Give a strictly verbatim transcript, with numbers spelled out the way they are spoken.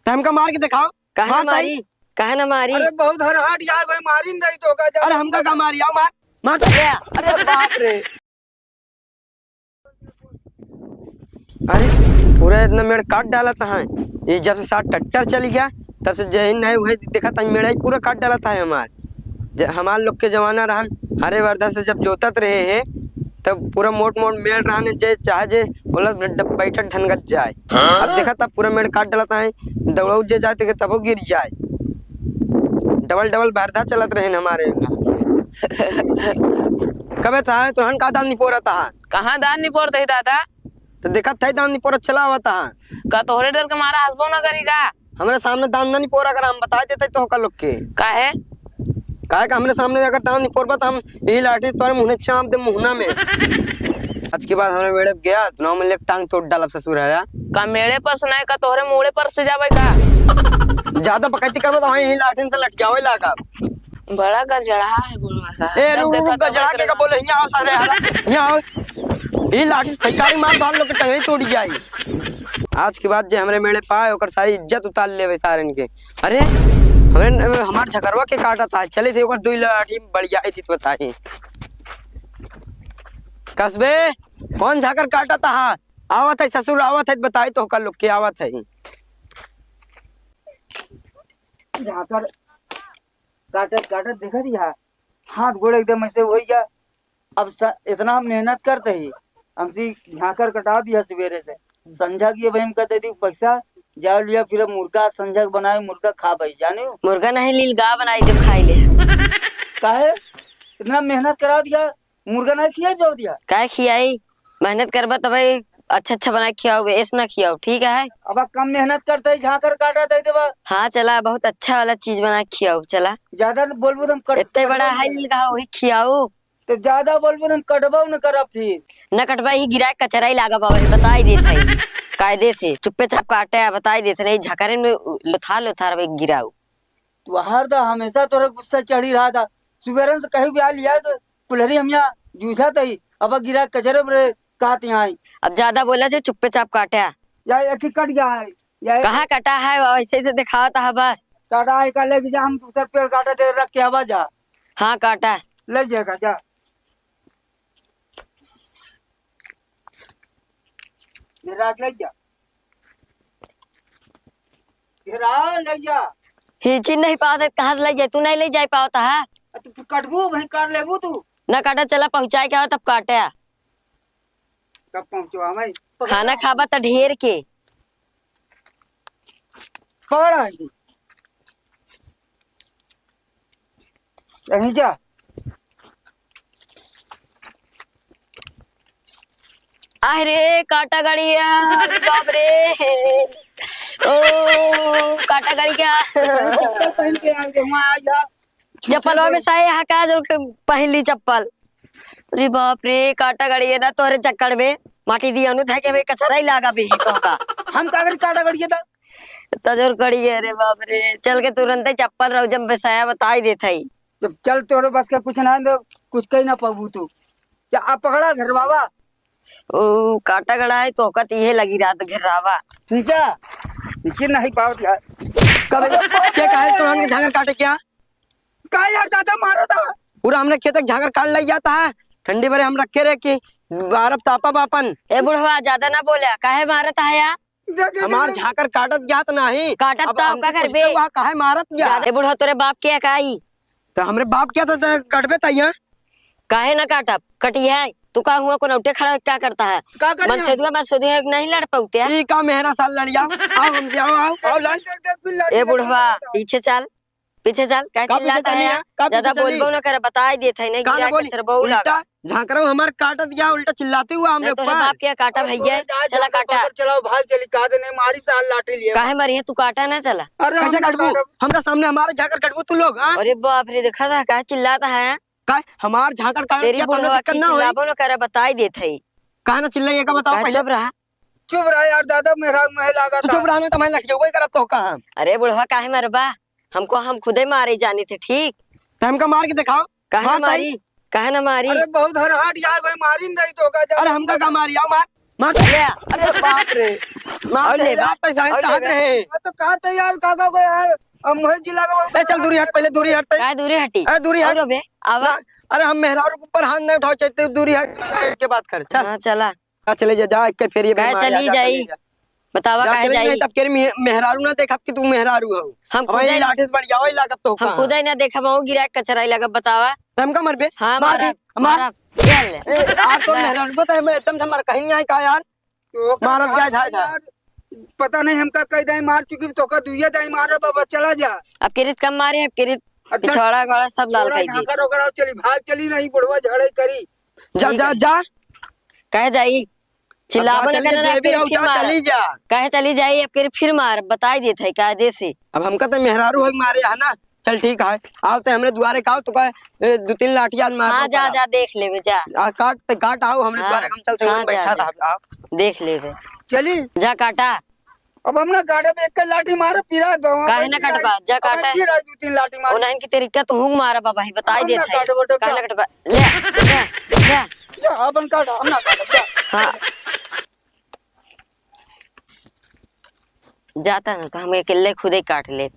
तो हमका मार के देखाओ। काहे ना मार भाई। मारी? काहे ना मारी? अरे बहुत हरहाट यार भाई, मारी न दई तो का जा। अरे हमका का मारी, आओ मार, मार। ले आ। अरे बाप रे। अरे पूरा इतना मेड़ काट डालत है। ये जब से साथ ट्रैक्टर चली गया, तब से जय नहीं हुए, देखा था मेड़ा ही पूरा काट डालत है हमार। ज-, हमार लोग के जमाना रहन, हरे बरदा से जब जोतत रहे हैं, तब पूरा मोट मोट मेड़ रहन, जे चाहे जे बोला ड-, बैठक ढनगत जाए। हाँ? अब देखा था पूरा मेड़ काट डालत है, दौड़ऊ जे जाए तबो गिर जाए। डबल डबल बरदा चलत रहे न हमारे ना। कबे था तोहन का दान निपोरा था? कहाँ दान निपोरत ही दादा? तो देखत है दान निपोरा चला आवत है। का तोहरे डर के मारा हंसबो ना करी का? हमरे सामने दान ना निपोरा कर, हम बताई देते तो होकर लोग के। काहे? काहे का हमरे सामने अगर दान निपोरबा तो हम यही लाठी तोरे मुँह में चाप दे मुँहना में। आज के बाद हमरे मेड़े गया तो ना में लेके टांग तोड़ डालब ससुर है। का मेड़े पर से नहीं का तोहरे मुड़े पर से जावे का? ज्यादा बकैती करबो तो वहीं यही लाठी से लटकावे लागा। बड़ा गजड़ा है बुढ़वा साहब। ए, जब रुक, देखा रुक, तब गजड़ा के का बोले? यहाँ आओ सारे, यहाँ आओ। ये लाठी फैकारी मार, बाल लोग के टंगड़ी टूट जाई। आज के बाद जे हमरे मेड़े पाए, ओकर सारी इज्जत उतार लेवे सारन के। अरे, हमरे, हमार झकरवा के काटत है, चले थे ओकर दुई लाठी बढ़िया आई थी तो बताई। कसबे, कौन झाकर काटत है? आवत है ससुर, आवत है, बताई तो ओकर लोग के आवत है। झाकर काटत, काटत देखत ही हा, हाथ गोड़ एकदम ऐसे होइ गया। अब स-, इतना हम मेहनत करते ही, हमसे झांकर कटा दिया सुबेरे से। संझा की भाई हम कहते दी पैसा, जाओ लिया, फिर अब मुर्गा संझा के बनाए, मुर्गा खा भाई, जाने हो? मुर्गा नहीं, लील गा बनाई दे, खाई ले। काहे? इतना मेहनत करा दिया, मुर्गा नहीं खिया जाओ दिया? काहे खियाई? मेहनत करबा तबे अच्छा अच्छा बना के खियाओ, ऐस ना खियाओ, ठीक है? अब कम मेहनत करते ही झांकर काटा दे देबा। हाँ, चला, बहुत अच्छा वाला चीज बना के खियाओ, चला। ज्यादा न बोलबू तो हम कट-, इतने बड़ा कटबा है न। लील गा, वही खियाओ। तो ज्यादा बोलबू तो हम कटबा न करब फिर। न कटबा, ही गिरा कचरा ही लागा बाबा, बताई देत है। कायदे से चुप्पे चाप काटे, बताई देत नहीं, झकरे में लोथार लोथार गिराओ। तोहार तो हमेशा तोरे गुस्सा चढ़ी रहा था। सुबेरन से कहे गया लिया तो कुल्हरी हम यहाँ जूझा तही, अब गिरा कचरे बरे कहत यहाँ आई। अब ज्यादा बोला जो चुप्पे चाप काटा। या एक ही कट गया है, या कहाँ कटा है? ऐसे ऐसे दिखाता है बस। काटा है का लेके जा, हम दूसर पेड़ काटा दे रख के आवा जा। हाँ काटा। ले जाएगा जा। ये रात ले जा। घेरा ले जा। हिची नहीं पावत है, कहाँ से ले जाए? तू नहीं ले जाए पावत है? अ, तू, तू कटबू, भाई काट लेबू तू। ना काटा, चला पहुँचाए के आओ तब काटे। तब पहुँचवा मैं। खाना खाबा त ढेर के। पकड़ आई। यहीं जा। आह रे, काटा गड़िया, अरे बाप रे। ओ, काटा गड़िया। चप्पल पहन के आ गए, वहाँ आ जा। चप्पलवा में साए हा का जो के पहन ली चप्पल। अरे बाप रे, काटा गड़िया ना तोहरे चक्कर में। माटी दिया नु धके में कचरा ही लागा भी तो का। हम का करी काटा गड़िया था? तजोर कड़ी है रे बाप रे, चल के तुरंते चप्पल रहो जब बेसाया बताई देत हई। जब चल तोरे बस के कुछ ना दे, कुछ कही ना पाबू तू। क्या आप पकड़ा घेरवावा? ओ काटा गड़ा है तो ओकत इहे लगी रात घेरावा। नीचा, नीचे नहीं पावत यार। कब के काहे तोरन के झांगर काटे क्या? का यार दादा मारा था? पूरा हमने खेत के झांगर काट लई जाता है। ठंडी बरे हम रखे रहे कि बारह तापा बापन। ए बुढ़वा ज्यादा ना बोला, काहे मारत है या? देख, देख, हमार देख। झांकर काटत जात नाही। काटत अब तो हमसे का करबे? पूछते हुआ काहे मारत जा? ए बुढ़वा, तोरे बाप के काई? तो हमरे बाप के तो, तो कटबे तैया। काहे ना काटब? कटी है। तू का हुआ कोनौटे खड़ा क्या करता है? का करी हम? मनसेधुआ, मनसेधुआ नहीं लड़ पाउते हैं। ई का मेहरा साल लड़िया? आओ हमसे, आओ, आओ, आओ, लड़। देख, देख, देख, फिर लड़, ए लड़, बुढ़वा, लड़। पीछे चल। पीछे चल, काहे का पीछे चिल्लाता चली है? है? का पीछे ज्यादा चली? बोलबो न करे, बताई देत है, नहीं का गिरा ना के बोली? चरबऊ उल्टा लागा। झांकरो हमार काटत गया, उल्टा चिल्लाती हुआ हमरे नहीं, तोहरे ऊपर। बाप के काटा अरे भैया, तोरे जाए चला जाए काटा। पकड़ चलाओ, भाग चली, कहा दे नहीं, मारी साल लाठी लिए। काहे मारी है तू, काटा ना चला। अरे हम कैसे ना काटबू? काटब। हमरा सामने हमारे झांकर काटबू तू लोग, हाँ? अरे बाप रे, देखा था, काहे चिल्लाता है? काहे? हमार झांकर काटत तेरी गया, तो हमें बुढ़वा दिक्कत की ना होई। चिल्लाबो न करे, बताई देत है। काहे ना चिल्लाई, ये का बताओ काहे पहले? चुप रहा? चुप रहा यार, दादा मेरा मुँह लागा तू था। चुप रहा, नहीं तो मैं लठियौबे करब तो का हम। अरे बुढ़वा, काहे मरबा? हमको हम खुदे मारे जाने थे, ठीक? तो हमका मार के दिखाओ। काहे ना मार मारी? ताई। काहे ना मारी? अरे बहुत हरहाट यार भाई, मारी न दई तो का जा। अरे हमका का मारी, आओ मार। मार। ले आ। अरे बाप रे। मार और दे ले यार, बा। पैसा और ले ताकत बा। रहे। हाँ, तो कहा था यार, काका को यार, अब मोहित जी लगा ए, चल दूरी हट, पहले दूरी हट, पहले। का दूरी हटी? ए, दूरी हट। और बे, आवा। ना, अरे हम मेहरारू के ऊपर हाथ नहीं उठाओ, चलते दूरी हट, दूरी हट के बात कर, चल। हाँ, चला। हाँ, चले जा, जा, एक के फेरिए में काहे मार, चली जा, जा, जाई? चले जा। बतावा जा, काहे चले जाई? जाई, तब के रे मे-, मेहरारू ना देखब कि तू मेहरारू हो। हम अब खुदे, ये लाठी से बढ़िया वही लागब तो हम कहाँ? खुदे ना देखब, हम गिरा के कचराई लागब, बतावा। तो हम का मरबे? हाँ, मार मारा, भी, मार। मारा। चल। ए, आप तो ना। मेहरारू बता, मैं एकदम से मर कहीं नहीं आए का यार? तो ओकर मारब बाद क्या झाय था? यार, पता नहीं हमका कई दाई मार चुकी, तो का दुइया दाई मारा बाबा, चला जा। अब किरित कम मारे, अब किरित अच्छा। छोड़ा गोड़ा सब लाल छोड़ा कई दी। झांका रोकड़ा चली, भाग चली नहीं, बुढ़वा झड़े करी। जा, ठीक जा, है। जा। कहे जाई? अब चिल्लाबो जा, न चली करे ना, अब बेबी, किरित अब फिर जा, मार। चली जा। कहे चली जाई, अब किरित फिर मार, बताई देत है कायदे से। अब हमका तो मेहरारू है मारे है ना, चल ठीक है, आओ ते हमरे दुआरे का आओ, तो कहे, ए, दो तीन लाठी आज मार हाँ, दो जा, करा। जा, देख लेबे, जा। आ, काट ते काट आओ, हमरे हाँ, दुआरे हम चलते हाँ, हैं, जा, बैठा जा। था, आओ। देख लेबे। चली। जा काटा। अब हम ना काटब, एक लाठी मारे, पीरा दो, काहे ना काटबा? जा अब काटा। फिर आज दो तीन लाठी मारे। उन्हन की तरीका तो हूँ मारा बाबा, ही बताई हम देत ना है। काटब, काहे जा। ना काटबा? ले, ले, ले। जा, अपन काट, हम ना काटब, जा। हाँ। जाता ना तो हम अकेले खुदे काट ले।